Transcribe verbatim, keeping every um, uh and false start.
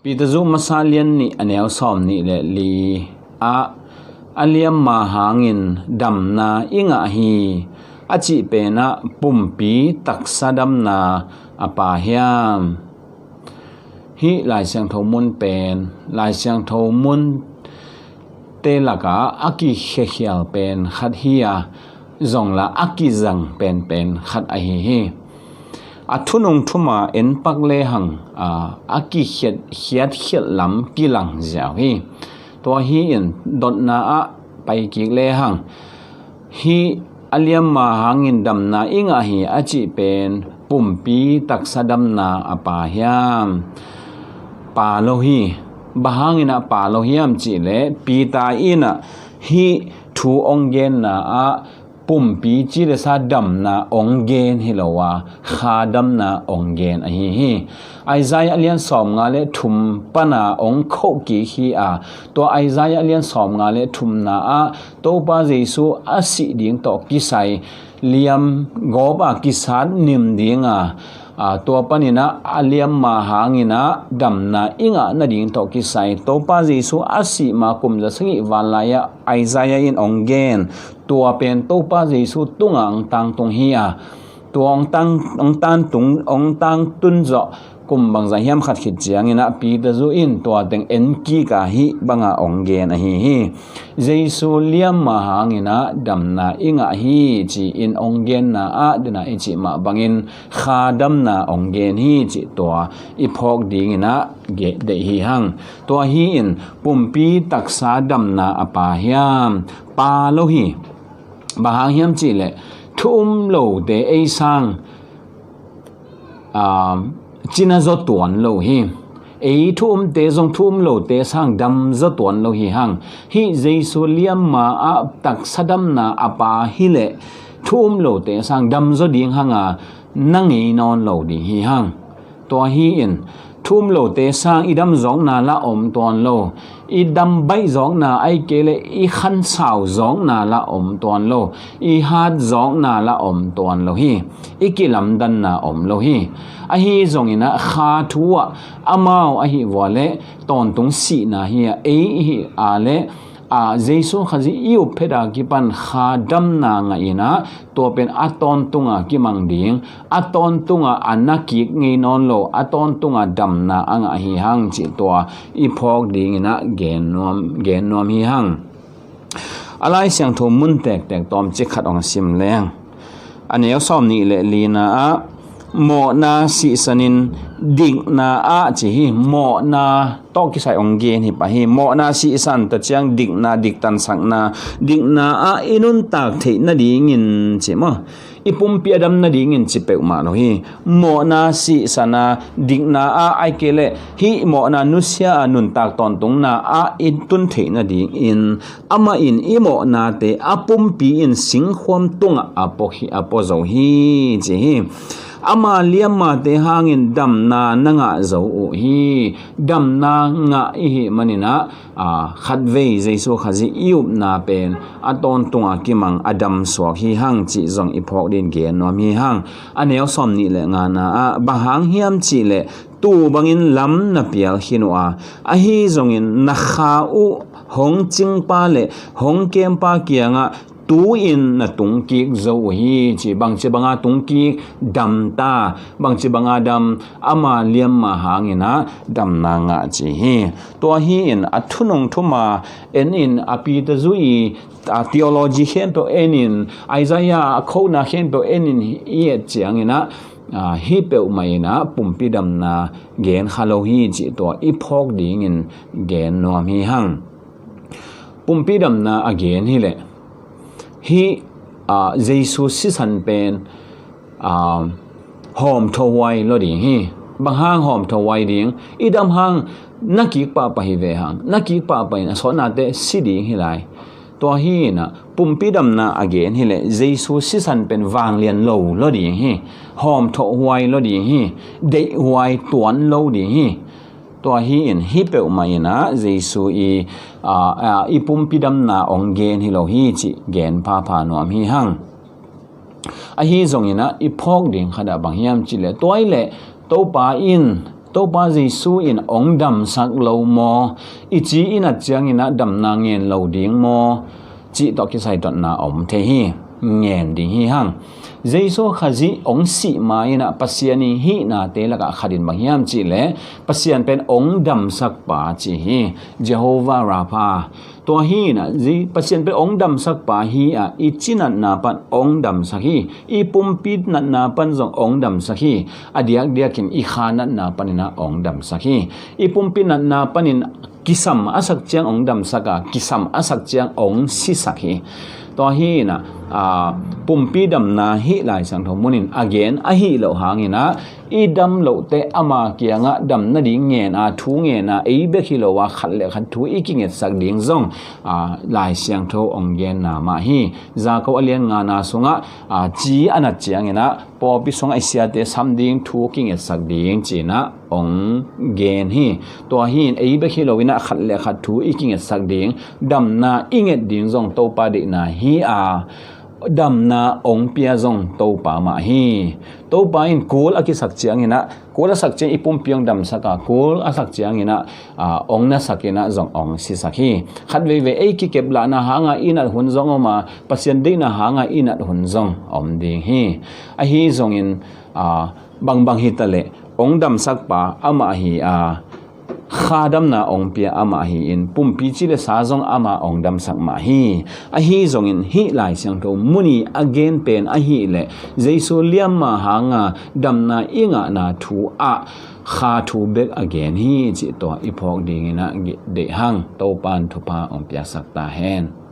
Peter zu masa lian nih a neu sawm nih le li ah a liamma hangin damna i ngah hi a cih penah pumpi taksa damna a pa hiam? Hih Lai Siangtho mun pen Lai Siangtho mun te lakah a kikhiakhial pen khat hi a, zongla a kizang penpen khat ahi hi. A thunung thuma enpak lehang a, a kikhiatkhiat lam kilang ziau hi. Tua hi in dotna ah paikik lehang hih a liamma hangin damna i ngah hi a cih pen pumpi taksa damna a pa hiam? Pa lo hi. Bang hangin a pa lo hiam cih leh Peter in a hih thu ong genna ah pumpi ci le sa damna ong gen hi lo a, kha damna ong gen ahi hi. Isaiah a lian sawm nga le thum pana ong khoh kik hi a, tua Isaiah a lian sawm nga le thumna ah Topa Jesu a sih ding tawh kisai liam gawp a kisat nim ding a, a, tua panin a liamma hangin a damna i ngah nading tawh kisai Topa Jesu a sih ma kum za sagih vanlai ah Isaiah in ong gen, tua pen Topa Jesu tunga ong tangtung hi a, tua ong tang, ong tangtung, ong tangtun zawh kum bangzah hiam khat khit ciangin a Peter zu in tua teng en kik a hih banga ong gen ahi hi. Jesu liamma hangin a damna i ngah hi ci-in ong genna ah dena i cih mah bangin kha damna ong gen hi cih tua i phawk dingin a deih hi hang. Tua hi in pumpi taksa damna a pa hiam? Pa lo hi. Bang hang hiam cih leh thu um lote ei sang, a, cina zaw tuan lo hi. Ei thu umte zong thu um lote sang dam zaw tuan lo hi hang. Hih Jesu liamma ah taksa damna a pa hi leh thu um lote sang dam zaw ding hang a, na ngei nawn lo ding hi hang. Tua hi in thu um lote sang i dam zawkna la om tuan lo, i dam baih zawkna ai kei le i khansau zawkna la om tuan lo, i hat zawkna la om tuan lo hi. I kilamdanna om lo hi. Ahi zongin a kha thu ah amau ahi vua le tawntung sihna hi a, ei ihi a le a, Jesu Khazih i up phet a kipan kha damna ngah in a, tua pen a tawntunga kimang ding, a tawntunga a nakik ngei nawn lo, a tawntunga damna a ngah hi hang cih tua i phawk dingin a gen nuam, gen nuam hi hang. A Lai Siangtho mun tektek tawmcik khat ong sim leng. A neu sawm nih le lina ah mawhna sihsanin dikna ah ci hi. Mawhna tawh kisai ong gen hi pah hi. Mawhna sihsan ta ciang dikna, diktansakna, dikna ah i nuntak theih nadingin ci maw, i pumpi a dam nadingin ci peuhmah lo hi. Mawhna sihsana dikna ah ai kei le hih mawhna nusia a nuntak tawntungna ah i tun theih nadingin amah in i mawhnate a pumpi in singkhuam tungah a pua hi, a pua zo hi ci hi. Ama liammate hangin damna na ngah zo uh hi. Damna ngah i hih manin a, a, khatvei Jesu Khazih i upna pen a tawntunga kimang a damsuak hi hang cih zong i phawk din gen nuam hi hang. A neu sawm nih le ngana ah bang hang hiam cih leh tuu bangin lam na pial khin uh a, ahi zongin na kha uh hong cingpa le hong kempa kiangah tuu in na tungkik zo uh hi ci. Bangci banga tungkik? Damta. Bangci banga dam? Ama liamma hangin a damna ngah ci hi. Tua hi in a thunung thuma en in a Peter zu i, a, theology khempeuh en in, Isaiah a khona khempeuh en in i et ciangin a, a, hih peuhmah in a pumpi damna gen kha lo hi cih tua i phawk dingin gen nuam hi hang. Pumpi damna a gen hi leh hih, a, Jesu sisan pen, a, hawmthawhuai lo ding hi. Bang hang hawmthawhuai ding? I dam hang na kik pahpah hi ve hang. Na kik pahpah in a sawtnate si ding hi lai. Tua hi in a pumpi damna a gen hi leh Jesu sisan pen vanglian lo lo ding hi. Hawmthawhuai lo ding hi. Deihhuai tuan lo ding hi. Tua hi in hih peuhmah in a Jesu i, a, a, i pumpi damna ong gen hi lo hi cih gen phapha nuam hi hang. Ahi zongin a i phawk ding khat ah bang hiam cih leh tua i leh Topa in Topa Jesu in ong damsak lo maw? I ci i nat ciangin ah damna ngen lo ding maw? Cih tawh kisai dotna om thei hi. Ngen ding hi hang. Jesu Khazih ong sih ma-in ah Pasian i hihnate lakah khat in bang hiam cih leh Pasian pen ong damsak pa ci hi. Jehovah Rapha. Tua hi-in ah Pasian pen ong damsak pa hi a, i ci natna pan ong damsak hi. I pumpi natna pan zong ong damsak hi. A diakdiakin i kha natna panin ah ong damsak hi. I pumpi natna panin kisam a sak ciang ong damsak a, kisam a sak ciang ong sisak hi. Tua hi-in ah pumpi damna hih Lai Siangtho munin a gen ahih loh hangin ah i dam loh teh ama kiangah dam nading ngen a, thu ngen a, ei bek hi lo a khat le khat thu i kingetsak ding zong Lai Siangtho ong genna mah hi. Jakob a lian ngana sungah ci a nat ciangin ah pawlpi sungah i siate sam ding thu kingetsak ding ci-in ah ong gen hi. Tua hi-in ei bek hi lo-in ah khat le khat thu i kingetsak ding, damna i nget ding zong Topa deihna hi a, damna ong pia zong Topa mah hi. Topa in kul a kisak ciangin ah, kul a sak ciang i pumpi ong damsak a, kul a sak ciangin ah ong nasak in ah zong ong sisak hi. Khat veivei ei kikep lahna hanga i nat hun zong om a, Pasian deihna hanga i nat hun zong om ding hi. Ahi zongin bangbang hi taleh ong damsak pa amah hi a, kha damna ong pia amah hi-in pumpi ci le sa zong ama ong damsak mah hi. Ahi zongin hih Lai Siangtho muni a gen pen ahih leh Jesu liamma hanga damna i ngahna thu ah kha thu bek a gen hi cih tua i phawk dingin ah deih hang. Topa in thupha ong piaksak ta hen.